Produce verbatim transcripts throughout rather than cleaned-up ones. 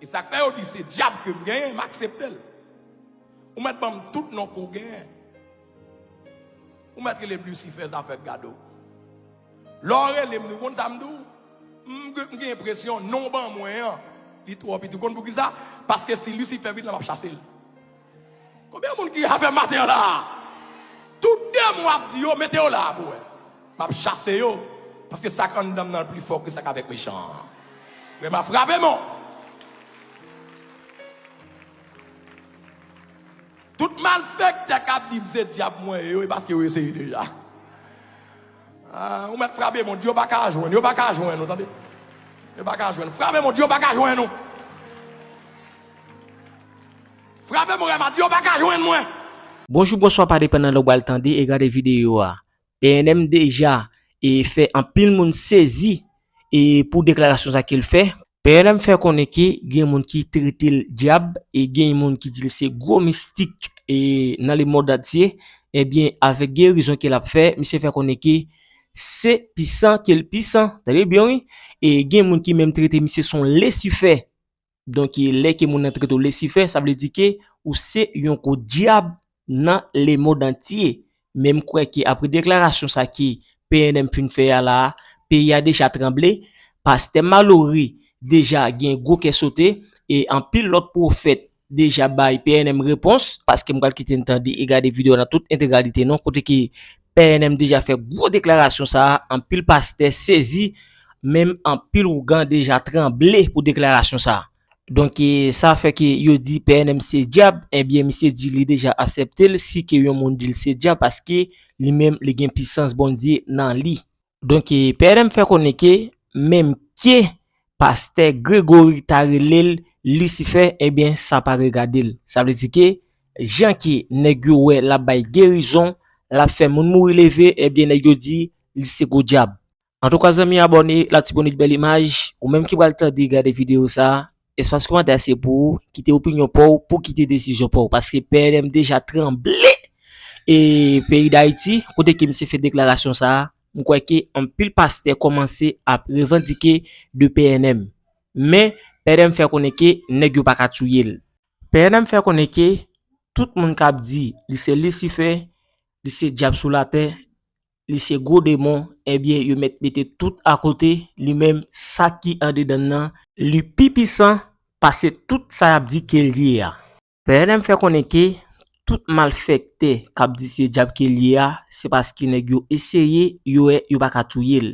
E sa k fè yo di se dyab ke m genyen, m aksepte l. Ou mèt ban m tout non ke w genyen. Ou mèt rele m Lisifè, zafè gade w. Lè w rele m, ou konn sa m di w? M, m gen enpresyon non w ban mwen an, li twò piti. Ou konn poukisa? Paske si Lisifè vin la, m ap chase l. Konbyen moun ki avè m maten an la? Tout demon ap di yo, mete yo la pou wè. M ap chase yo. Paske sa k anndan m nan pli fò ke sa k avèk mechan an. Vrèman, frape m non. Tout malfektè k ap di m se dyab mwen ye, yo, e paske yo eseye deja. Ah, ou mèt frape, Bondye, yo pa ka jwenn, yo pa ka jwenn nou, tande. Yo pa ka jwenn. Frape, Bondye, yo pa ka jwenn nou. Frape, Bondye, m a di, yo pa ka jwenn mwen. Bonjou, bonswa, pa depandan lè w pral tande e gade videyo a. P N M deja e fè anpil moun sezi e pou deklarasyon sa ke l fè. P N M fè konnen ke gen moun ki trete l dyab e gen moun ki di l se gwo mistik e nan lemonn antye. Ebyen, avèk gerizon ke l ap fè, misye fè konnen ke se pisan ke l pisan. Tande byen, wi. E gen moun ki menm trete misye se yon Lisifè. Donk, lè ke moun nan trete w Lisifè, sa vle di ke ou se yon gwo dyab nan lemonn antye. Men m kwè ke apre deklarasyon sa ke P N M fin fè a la, peyi a deja tranble, pastè Malory deja gen gwo kè sote, e anpil lòt pwofèt deja bay P N M repons, paske m pral kite n tande e gade videyo a nan tout entegralite non, kote ke P N M deja fè gwo deklarasyon sa a, anpil pastè sezi, menm anpil ougan deja tranble pou deklarasyon sa a. Donk, e, sa fè ke yo di P N M se dyab, ebyen, misye di li deja aksepte l, si ke yon moun di l se dyab, paske li menm, li gen pisans Bondye nan li. Donk, e, P N M fè konnen ke menm ke pastè Gregory ta rele l Lisifè, ebyen, sa pa regade l. Sa vle di ke, jan ke nèg yo wè l ap bay gerizon, l ap fè moun mouri leve, ebyen, nèg yo di li se gwo dyab. Antouka, zanmi abòne Latibonit Bèl Imaj, ou menm ki pral tande, gade videyo sa a, espas kòmantè a se pou ou, kite opinyon pa w, pou kite desizyon pa w, paske P N M deja tranble e peyi Dayiti, kote ke misye fè deklarasyon sa a, m kwè ke anpil pastè kòmanse ap revandike de P N M. Men, P N M fè konnen ke nèg yo pa ka touye l. P N M fè konnen ke tout moun k ap di li se Lisifè, li se dyab sou latè, li se gwo demon, ebyen, yo mèt mete tout akote, li menm, sa ki andedan l nan, li pi pisan pase tout sa y ap di ke l ye a. P N M fè konnen ke tout malfektè k ap di se dyab ke l ye a, se paske nèg yo eseye, yo wè, yo pa ka touye l.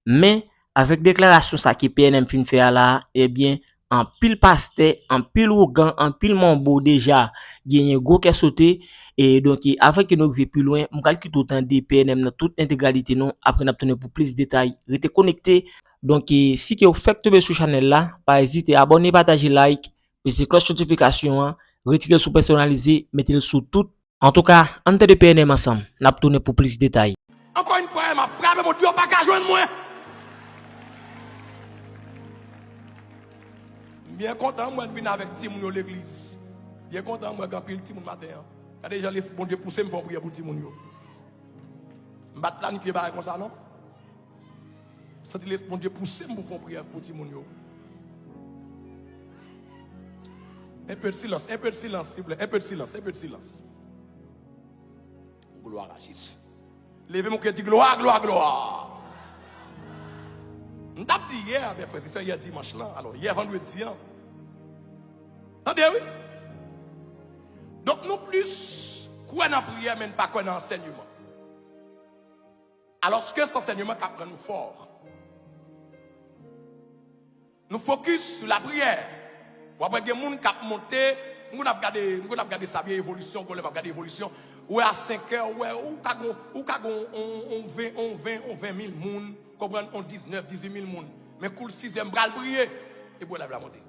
Men, avèk deklarasyon sa ke P N M fin fè a la a, ebyen, anpil pastè, anpil ougan, anpil manbo deja genyen gwo kè sote. E donk, e, avan ke nou rive pi lwen, m pral kite w tande P N M nan tout entegralite non, apre n ap tounen pou plis detay. Rete konekte. Donk, e, si ke w fèk tonbe sou chanèl la, pa ezite abòne, pataje, like, peze klòch notifikasyon an, retire l sou pèsonalize, mete l sou tout. Antouka, ann tande P N M ansanm, n ap tounen pou plis detay. Ankò yon fwa, m ap frape, Bondye, yo pa ka jwenn mwen. M byen kontan, mwen vin avèk timoun yo legliz. Byen kontan, mwen gen anpil timoun maten an. Gade jan Bondye pouse m fè yon priyè pou timoun yo. M pa t planifye bagay konsa, non. Santi Lespri Bondye pouse m pou fè yon priyè pou timoun yo. Un peu de silence, un peu de silence, silvouplè. Un peu de silence, un peu de silence. Glwa a Jezi. Leve men w, di glwa, glwa, glwa. M t ap di yè, men frè e sè, yè dimanch lan, alò, yè vandredi an. Tande, wi. Donk, nou plis kwè nan priyè, men n pa kwè nan ansèyman. Alòske se ansèyman k ap rann nou fò. Nou fokis sou lapriyè. W ap wè gen moun k ap monte, m konn ap gade, m konn ap gade sa byen, evolisyon, gon lè m ap gade evolisyon. Ou wè a senkè, ou wè, ou ka gon, ou ka gon on, on ven, on ven, on ven mil moun, konprann, on diznèf, dizuit mil moun. Men kou l sizè, m pral priye, epi w wè live la monte.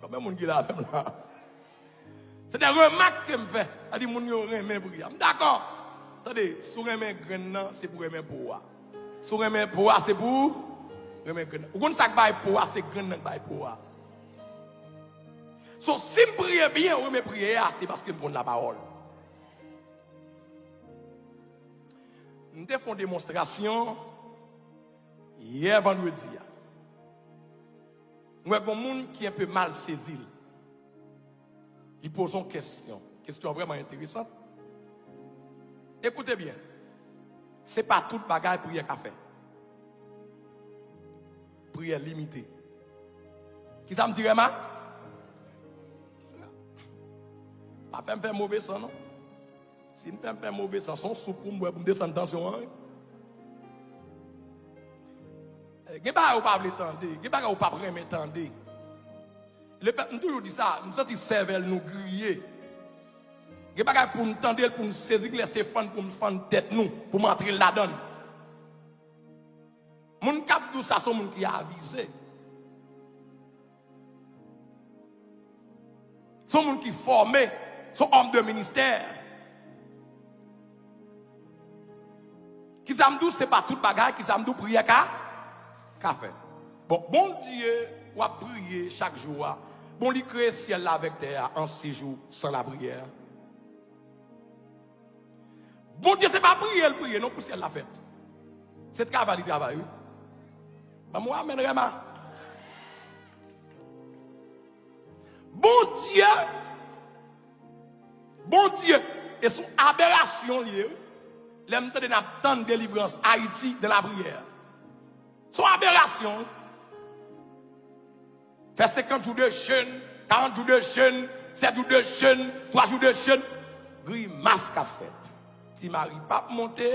Konbyen moun ki la avè m la? Se de remak ke m fè. Sa di moun yo renmen priyè a. M dakò. Tande, si w renmen grenn nan, se pou w renmen po a. Si w renmen po a, se pou w renmen grenn nan. Ou konn sa k bay po a, se grenn nan k bay po a. So, si m priye byen, ou renmen priyè a, se paske m konn lapawòl. M te fè yon demonstrasyon yè vandredi a. M wè gon moun ki enpe mal sezi l. Li poze yon kesyon. Kesyon vrèman enteresan. Ekoute byen. Se pa tout bagay priyè ka fè. Priyè limite. Kisa m di, Rema? Pa fè m fè move san, non. Si m fè m fè move san, se yon soup pou m bwè pou m desann tansyon an, wi. Gen bagay ou pa vle tande, gen bagay ou p ap renmen tande. Lefèt, m toujou di sa, m santi sèvèl nou griye. Gen bagay pou n tande l, pou n sezi, gen lè se fann pou n fann tèt nou, pou m antre l ladan l. Moun k ap di w sa, se yon moun ki avize. Se yon moun ki fòme, se yon òm de ministè. Kisa m di w, se pa tout bagay, kisa m di w, priyè ka, ka fè. Bon, Bondye, w ap priye chak jou a. Bon, li kreye syèl la avèk tè a an sis jou san lapriyè. Bondye se pa priye l priye non pou syèl la fèt. Se travay li travay, wi. Ban m yon amèn, Rema. Bondye, Bondye, e se yon aberasyon li ye, wi. Lè m tande n ap tann delivrans Ayiti dan lapriyè. Se yon aberasyon, wi. Fè senkant jou de jèn, karant jou de jèn, sèt jou de jèn, twa jou de jèn. Grimas k ap fèt. Ti mari p ap monte,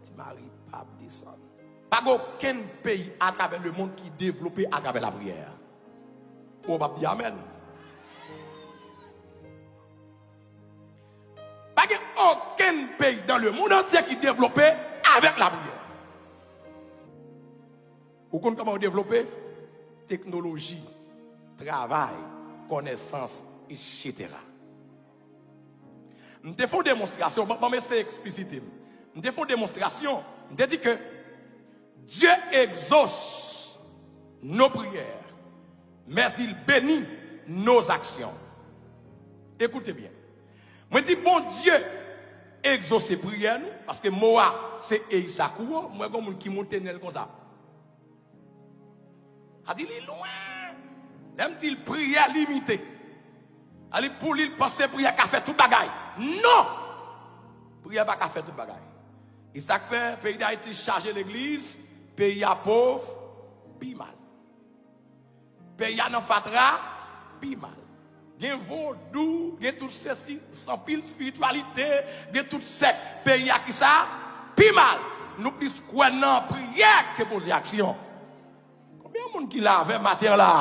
ti mari p ap desann. Pa gen okenn peyi atravè lemonn ki devlope atravè lapriyè. Ou p ap di amèn. Pa gen okenn peyi dans le monde entier ki devlope avèk lapriyè. Ou konn kòman yo devlope? Teknoloji, travay, konèsans, etsetera. M te fè yon demonstrasyon, ban, ban m eseye eksplisite m. M te fè yon demonstrasyon, m te di ke Dieu exauce nos prières, mais il bénit nos actions. Écoutez bien. Mwen di Bondye egzose priyè nou, paske mo a se Eisakuo, mwen gon moun ki moute nen l konsa. A di li lwen. Lè m di l priyè limite. A li pou li, l panse priyè ka fè tout bagay. Non! Priyè pa ka fè tout bagay. E sa k fè peyi Dayiti chaje legliz, peyi a pòv, pi mal. Peyi a nan fatra, pi mal. Gen vodou, gen tout sesi, anpil espirityalite, gen tout sèk. Peyi a kisa? Pi mal. Nou plis kwè nan priyè ke poze aksyon. Konbyen moun ki la avè m maten an la?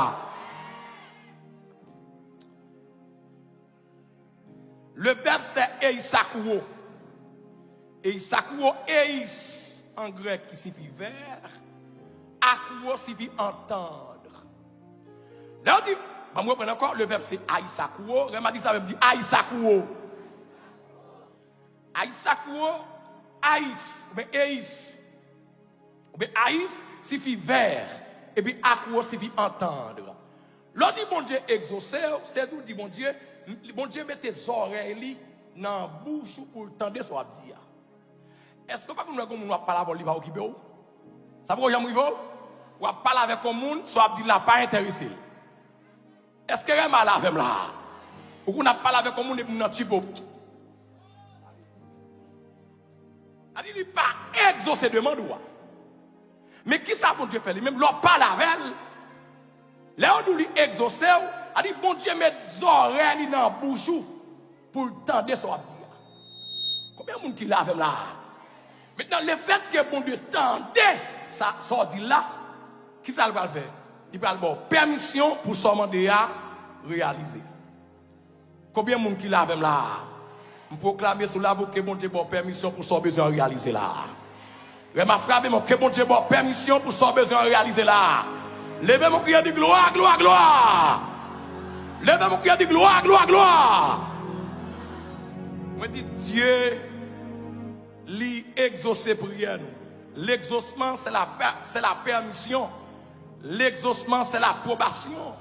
Le vèb se eisakuo. Eisakuo, eis an grèk ki sifi vè, akuo sifi antann. Lè w di, ban m reprann ankò, le vèb se aisakuo. Rema di sa avè m, di aisakuo. Aisakuo, ais, oubyen eis. Oubyen ais sifi vè, epi akuo sifi antann. Lè w di Bondye egzose w, se di w di Bondye, Bondye mete zòrèy li nan bouch ou pou l tande sa w ap di a. Èske w pa konn wè gon moun w ap pale avè w, li pa okipe w? Sa poko janm rive w? W ap pale avèk yon moun, sa w ap di l la pa enterese l. Èske Rema la avè m la? Ou konn ap pale avèk yon moun epi moun nan tchipo. A di li pa egzose demann ou a. Men kisa Bondye fè li menm lè w pale avè l? Lè yo di w li egzose w, a di Bondye met zòrèy li nan bouch ou pou l tande sa w ap di a. Konbyen moun ki la avè m la? Mentnan, lefètke Bondye tande sa, sa w di l la, kisa l pral fè? Li pral ba w pèmisyon pou sa w mande a reyalize. Konbyen moun ki la avè m la? M pwoklame sou la pou ke Bondye ba w pèmisyon pou sa w bezwen an reyalize la. Rema frape men w, ke Bondye ba w pèmisyon pou sa w bezwen an reyalize la. Leve men w, kriye, di glwa, glwa, glwa. Leve men w, kriye, di glwa, glwa, glwa. Mwen di Dye, li egzose priyè nou. L'exaucement, c'est la per-, c'est la permission. L'exaucement, c'est l'approbation.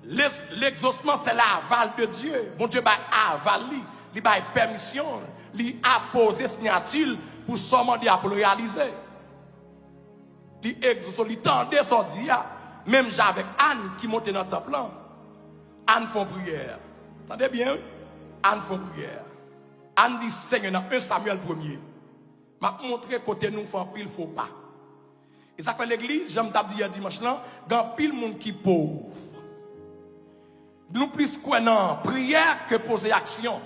L'ex-, l'exaucement, c'est l'aval de Dieu. Bondye bay aval li, li bay pèmisyon, li apoze siyati l pou sa w mande a pou l reyalize. Li egzose, li tande sa w di a. Menm jan avèk Ann ki monte nan tanp lan, Ann fè yon priyè. Tande byen, wi. Ann fè yon priyè. Ann di Senyè nan en Samyèl premye, "M ap montre kote nou fè anpil fo pa." E sa k fè legliz, jan m t ap di yè dimanch lan, gen anpil moun ki pòv. Nou plis kwè nan priyè ke poze aksyon.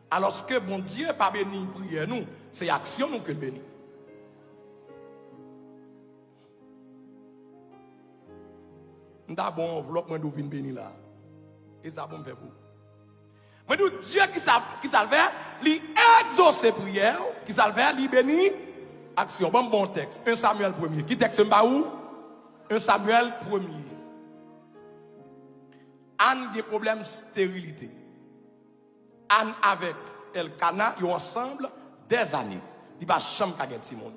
Alòske Bondye pa beni priyè nou, se aksyon nou ke l beni. M ta ba w anvlòp mwen di w vin beni la. E sa pou m fè pou ou. Mwen di w, Dye ki sa, ki sa l fè? Li egzose priyè w. Ki sa l fè? Li beni aksyon. Ban m bon tèks. En Samyèl premye. Ki tèks m ba ou? En Samyèl premye. Ann gen pwoblèm sterilite. Ann avèk Elkana, yo ansanm dèzane. Li pa janm ka gen timoun.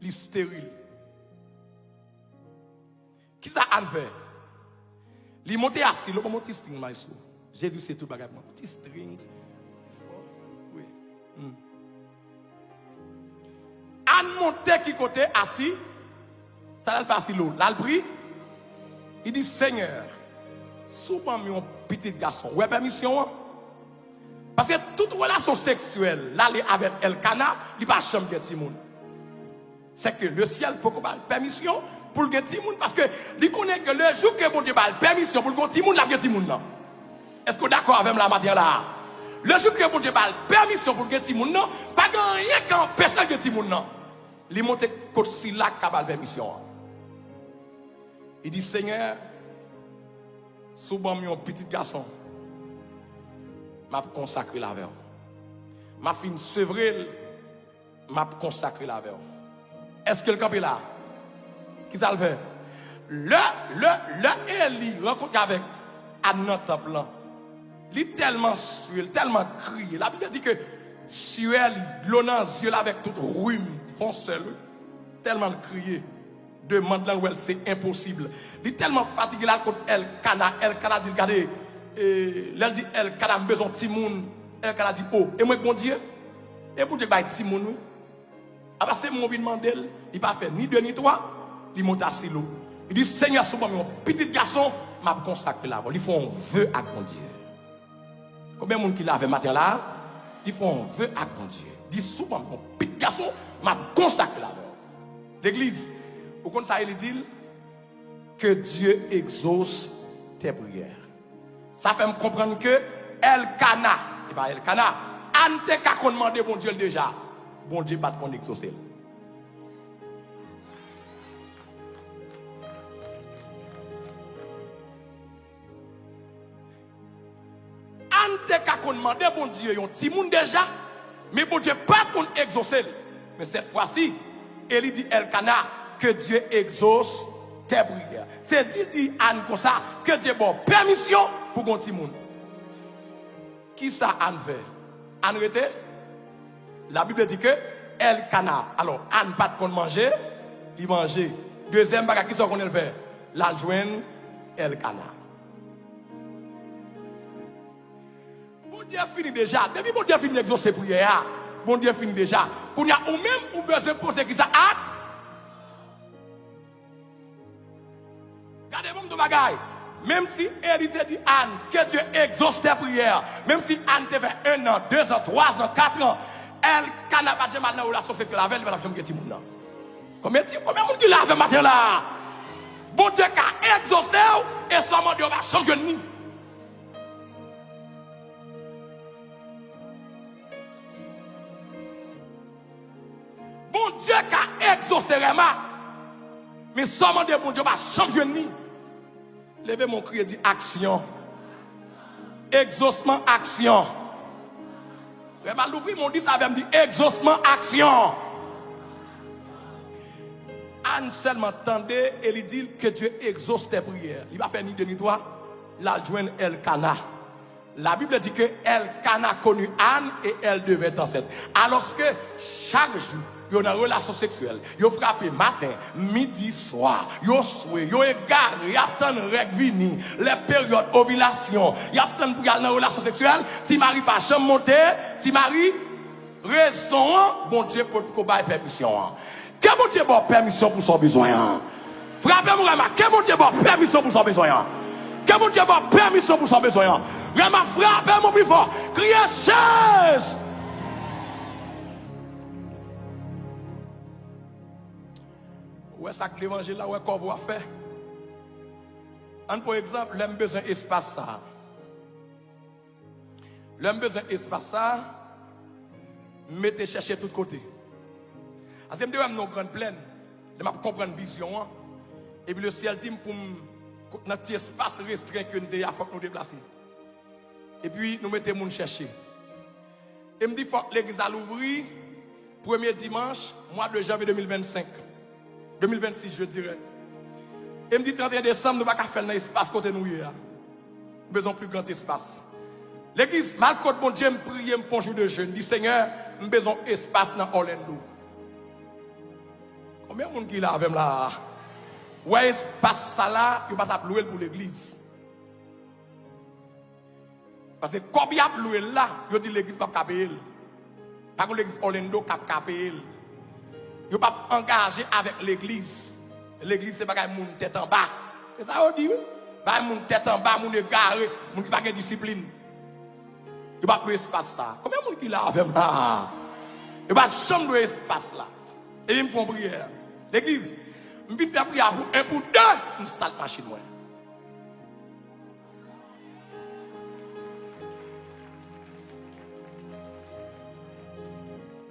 Li steril. Kisa Ann fè? Li monte a Silo, ban m yon ti string, maestro. Jezi se tout bagay pou mwen. Ti string. Wi. Hmm. Ann monte ki kote? A Si-, sa l al fè a Silo? L al pri-, li di, "Senyè, si w ban m yon pitit gason." Ou wè pèmisyon an? Paske tout relasyon seksyèl l ale avèk Elkana, li pa janm gen timoun. Sèke lesyèl poko ba l pèmisyon pou l gen timoun, paske li konnen ke lejou ke Bondye ba l pèmisyon pou l gen timoun, l ap gen timoun nan. Èske w dakò avè m la maten an la a? Lejou ke Bondye ba l pèmisyon pou l gen timoun nan, pa gen anyen k anpeche l gen timoun nan. Li monte kot sila k ka ba l pèmisyon an. Li di, "Senyè, si w ban m yon pitit gason, m ap konsakre l avè w. M ap fin sevre l, m ap konsakre l avè w." Èske l kanpe la? Kisa l fè? Lè, lè, lè Eli rankontre avèk Ann nan tanp lan, li tèlman swe, li tèlman kriye. Labib di ke syè li, dlo nan zye l avèk tout rim fè yon sèl, wi. Tèlman l kriye. Demann lan wè l se enposib. Li tèlman fatige, l al kot Elkana. Elkana di l, "Gade," e, lè l di Elkana, "M bezwen yon timoun." Elkana di, "O, e mwen k Bondye?" E Bondye k bay timoun, wi. Apa se mwen w vin mande l, li pa fè ni de ni twa, li monte a Silo. Li di, "Senyè, si w ban m yon pitit gason, m ap konsakre l avè w." Li fè yon ve ak Bondye. Konbyen moun ki la avè m maten an la a? Li fè yon ve ak Bondye. Di, "Si w ban m yon pitit gason, m ap konsakre l avè w." Legliz, ou konn sa Eli di l? Que Dieu exauce tes prières. Sa fè m konprann ke Elkana, e pa Elkana, Ann te ka konn mande Bondye l deja. Bondye pa t konn egzose l. Ann te ka konn mande Bondye yon timoun deja, men Bondye pa t konn egzose l. Men sèt fwa si, Eli di Elkana, "Que Dieu exauce tes prières." Se di, di Ann konsa, ke Dye ba w pèmisyon pou gon timoun. Kisa Ann fè? Ann rete? Labib di ke Elkana, alò, Ann pa t konn manje, li manje. Dezyèm bagay, kisa w konnen l fè? L al jwenn Elkana. Bondye fini deja. Depi Bondye fin egzose priyè a, Bondye fini deja. Kounye a, ou menm, ou bezwen poze kisa ak? Gade bon m di w bagay. Menm si Eli te di Ann, "Que Dieu exauce tes prières," menm si Ann te fè en an, de zan, twa zan, kat an, Elkana pa t janm al nan relasyon seksyèl avè l, li pa t ap janm gen timoun nan. Konbyen ti, konbyen moun ki la avè m maten la? Bondye ka egzose w, e sa w mande w pa janm jwenn li. Bondye ka egzose Rèma, men sa w mande Bondye w pa janm jwenn li. Leve men w, kriye, di, "Aksyon." Egzosman, aksyon. Rèma, louvri men w, di sa avè m, di, "Egzosman, aksyon." Ann sèlman tande e li di l, "Que Dieu exauce tes prières." Li pa fè ni de ni twa, l al jwenn Elkana. La Bible dit que Elkana connut Anne et elle devint enceinte. Alòske chak jou, yo nan relasyon seksyèl, yo frape maten, midi, swa, yo swe, yo egare, y ap tann règ vini, lè peryòd ovilasyon, y ap tann pou y al nan relasyon seksyèl, ti mari pa janm monte, ti mari, rezon an, Bondye potko bay pèmisyon an. Ke Bondye ba w pèmisyon pou sa w bezwen an. Frape m, Rema. Ke Bondye ba w pèmisyon pou sa w bezwen an. Ke Bondye ba w pèmisyon pou sa w bezwen an. Rema, frape m pi fò. Kriye, Jezi! Ou wè sa k levanjil la, ou wè kòb ou ap fè? Ann pran egzanp, lè m bezwen espas sa a. Lè m bezwen espas sa a, m mete chèche tout kote. Paske m te wè m nan yon grann plèn, lè m ap konprann vizyon an. Epi lesyèl di m pou m, nan ti espas restren ke n te ye a, fòk nou deplase. Epi nou mete moun chèche. E m di fòk legliz la louvri premye dimanch mwa de janvye de mil vennsenk. De mil vennsis, je dirais. E m di trannteyen desanm, nou pa ka fè l nan espas kote nou ye a. Nou bezwen yon pli gran espas. Legliz, m al kot Bondye, m priye, m fè yon jou de jèn. M di, Senyè, m bezwen yon espas nan Orlando. Konbyen moun ki la avè m la a? Wè espas sa la, yo pa t ap lwe l pou legliz. Paske kòb y ap lwe l la, yo di legliz p ap ka peye l. Pa gen legliz Orlando k ap ka peye l. Yo p ap angaje avèk legliz. Legliz se bagay moun tèt anba. Se sa yo di, wi. Bagay moun tèt anba, moun egare, moun ki pa gen disiplin. Yo p ap lwe espas sa. Konbyen moun ki la avè m la? Yo pa t janm lwe espas la. Epi m fè yon priyè. Legliz, m fin fè priyè pou en, pou de, m stat machin mwen.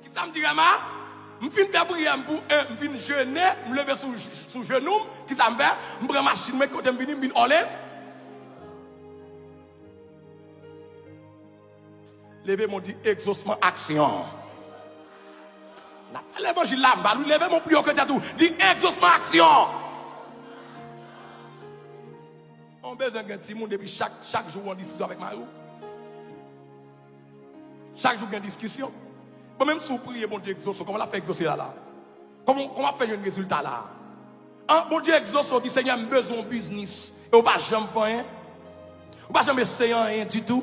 Kisa m di Rema? M fin fè priyè m pou en, m fin jene, m leve sou, sou jenou m. Kisa m fè? M pran machin mwen, kote m vini, m vin Orlando. Leve men w, di egzosman aksyon. N ap fè levanjil la, m pa lou, leve men w pi wo ke tèt ou. Di egzosman aksyon. Ou bezwen gen timoun depi chak, chak jou w an diskisyon avèk mari w. Chak jou gen diskisyon. Bon, menm si w priye, Bondye egzose w, kòman l ap fè egzose la la? Kòman, kòman w ap fè jwenn rezilta la? An, Bondye egzose w, di, Senyè, m bezwen yon biznis. E w pa janm fè anyen. Ou pa janm eseye anyen ditou.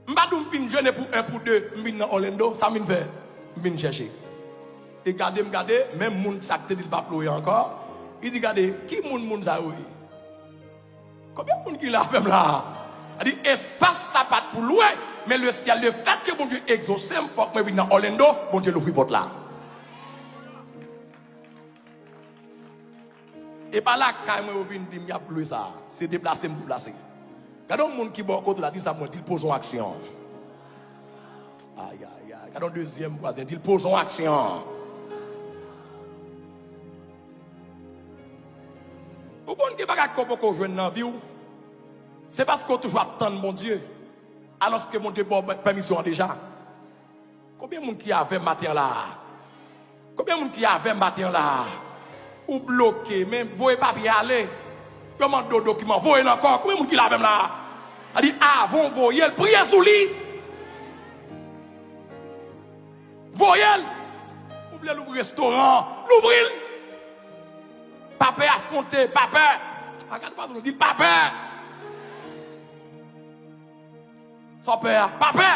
M pa di w m fin jene pou en, pou de, m vin nan Orlando, sa m vin fè? M vin chèche. E gade m gade, menm moun sa k te di l p ap lwe ankò, li di, gade, ki moun moun sa yo ye? Konbyen moun ki la avè m la? Sa di, espas sa pa t pou lwe, men lesyèl, lefètke Bondye egzose m, fòk mwen vin nan Orlando, Bondye louvri pòt la. E pa lakay mwen yo vin di m y ap lwe sa. Se deplase m deplase. Gade yon moun ki bò kote w la, di sa pou mwen, di l poze yon aksyon. Ay, ay, ay. Gade yon dezyèm vwazen, di l poze yon aksyon. Ou konn gen bagay ke w poko jwenn nan vi w? Se paske w toujou ap tann Bondye, alòske Bondye ba w pèmisyon an deja. Konbyen moun ki avè m maten an la a? Konbyen moun ki avè m maten an la a? Ou bloke, men voye papye ale. Yo mande w dokiman, voye l ankò. Konbyen moun ki la avè m la a? Sa di, avan w voye l, priye sou li. Voye l. Ou vle louvri restoran, louvri l. Pa pè afwonte, pa pè. A, gade patwon, di l pa pè. Sa w pè a, pa pè.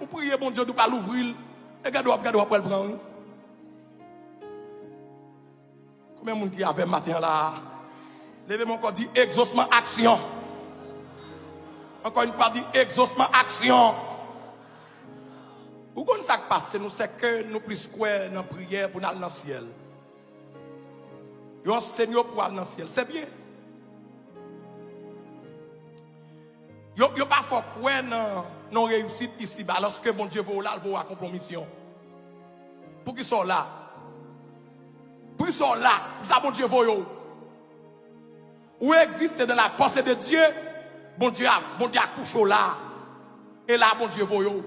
Ou priye Bondye, di w pral louvri l. E gade w ap gade w ap wè l pran, wi. Konbyen moun ki avè m maten an la a? Leve men w ankò, di egzosman aksyon. Encore une fois, di egzosman aksyon. Ou konn sa k pase nou, se ke nou plis kwè nan priyè pou n al nan syèl. Yo anseye w pou w al nan syèl, se byen. Yo, yo pa fè w kwè nan, nan reyisit isiba, lòske Bondye voye w la, l voye w akonpli yon misyon. Poukisa w la? Poukisa w la? Poukisa Bondye voye w? Ou egziste dans la pensée de Dieu. Bondye a, Bondye akouche w la. E la Bondye voye w.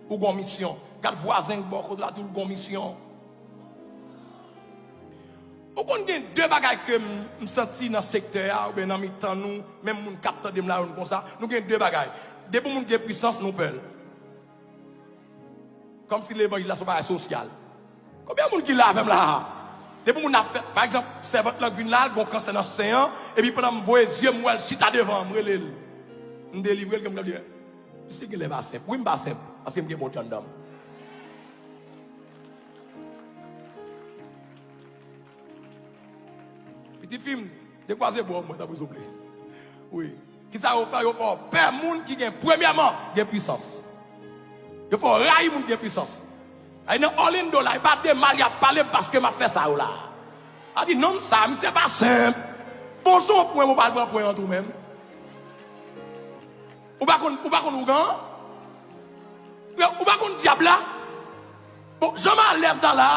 Ou gon misyon. Gad vwazen k bò kote w la, di l gon misyon. Ou konn gen de bagay ke m, m santi nan sektè a, oubyen nan mitan nou, menm moun k ap tande m la, yo konn konsa. Nou gen de bagay. Depi moun gen pwisans, nou pè l. Kòmsi levanjil la se yon bagay sosyal. Konbyen moun ki la avè m la a? Depi moun ap fè, pa egzanp, sèvant lan vin la, l gon kansè nan sen an, epi pandan m voye zye m, m wè l chita devan m, m rele l. M delivre l, ke m gade, misye genlè pa senp. Wi, m pa senp, paske m gen Bondye anndan m. Ti fi m, dekwaze bò mwen, tanpri, souple. Wi. Kisa yo fè? Yo fè w pè moun ki gen, premyèman, gen pwisans. Yo fè w rayi moun ki gen pwisans. Ay, nan Orlando la, e pa de mal y ap pale m paske m ap fè sa yo la. A di, nonm sa, misye pa senp. Bon, se yon pwen, ou pral pran pwen an tou menm. Ou pa konn, ou pa konn ougan? Ou pa konn dyab la? Bon, jan m alèz la la,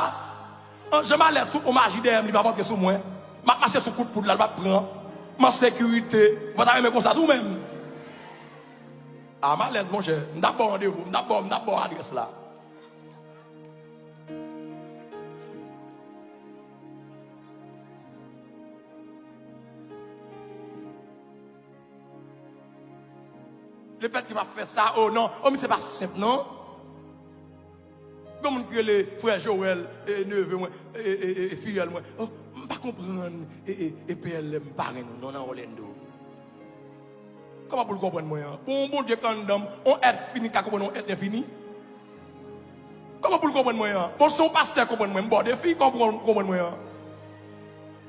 an, jan m alèz sou on maji dèyè m, li p ap antre sou mwen. M ap mache sou kout poud la, l p ap pran. M an sekirite. Ou pa ta renmen konsa tou menm? A, m alèz, monchè. M t ap ba w randevou, m t ap ba w, m t ap ba w adrès la. Lefètke m ap fè sa, o non, o misye pa senp non. Gen moun ki rele frè Joel, e, neve mwen, e, e, e, e, fiyèl mwen. O, m pa konprann, e, e, e, P L M parenn ou non nan Orlando. Kòman pou l konprann mwen an? Bon, Bondye k anndan m, on èt fini ka konprann on èt enfini? Kòman pou l konprann mwen an? Bon, si on pastè konprann mwen, m ba w defi, kòman pou l konprann mwen an?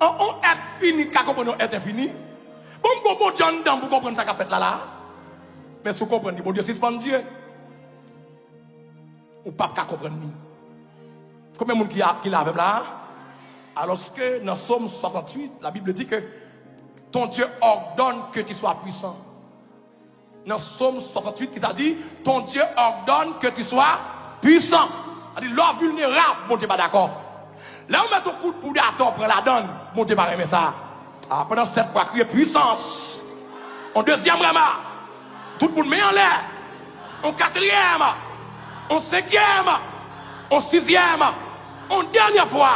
An, on èt fini ka konprann on èt enfini? Bon, m gon Bondye anndan m pou konprann sa k ap fèt la la? Men si w konprann li, Bondye sispann Dye. Ou p ap ka konprann li. Konbyen moun ki, a, ki la avè m la? Alòske nan Sòm swasanntuit, la Bible dit que ton Dieu ordonne que tu sois puissant. Nan Sòm swasanntuit, ki sa di? Ton Dieu ordonne que tu sois puissant. Sa di, lè w vilnerab, Bondye pa dakò. Lè w met on kout poud atè, w pran ladann, Bondye pa renmen sa. A, pandan sèt fwa, kriye, pwisans. On dezyèm rèma. Tout moun men anlè. On katriyèm. On senkyèm. On sizyèm. On dènyè fwa.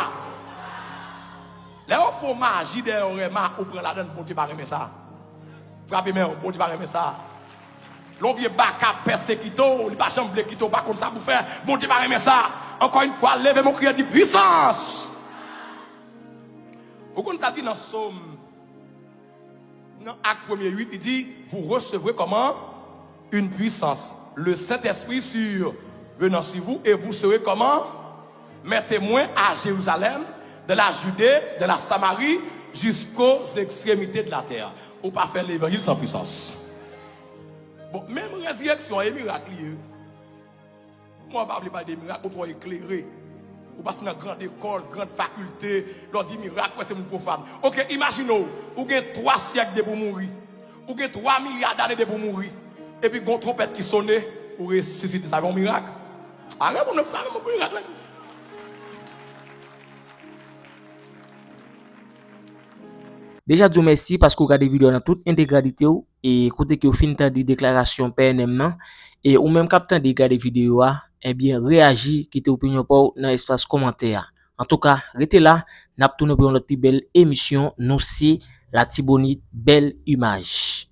Lè yo fè on maji dèyè on rèma, ou pran ladann, Bondye pa renmen sa. Frape men w, Bondye pa renmen sa. Lè on vye baka pèsekite w, li pa janm vle kite w, pa konn sa pou fè, Bondye pa renmen sa. Encore une fois, leve men w, kriye, di, pwisans. Ou konn sa di nan Sòm, nan Ak premye uit, li di, vous recevrez comment? Une puissance. Le Saint-Esprit survenant sur vous et vous serez comment? Mes témoins à Jérusalem, dans la Judée, dans la Samarie, jusqu'aux extrémités de la terre. Ou pa fè levanjil san pwisans. Bon, menm rezireksyon e mirak li ye. Mwen pa vle pale de mirak, ou twò eklere. Ou pase nan grand lekòl, grand fakilte, lè w di mirak, ou wè se moun pwofàn. Oke, imajine w, ou gen twa syèk depi w mouri. Ou gen twa milya dane depi w mouri. Epi gon twonpèt ki sone, ou resisite. Sa yon mirak? Arè moun nan frape mwen pou mirak la. Deja di w mèsi paske w gade videyo a nan tout entegralite w, e kote ke w fin tande deklarasyon P N M nan, e ou menm k ap tande, gade videyo a, ebyen, reyaji, kite opinyon pa w nan espas kòmantè a. Antouka, rete la, n ap tounen pou yon lòt pi bèl emisyon. Nou se Latibonit, bèl imaj.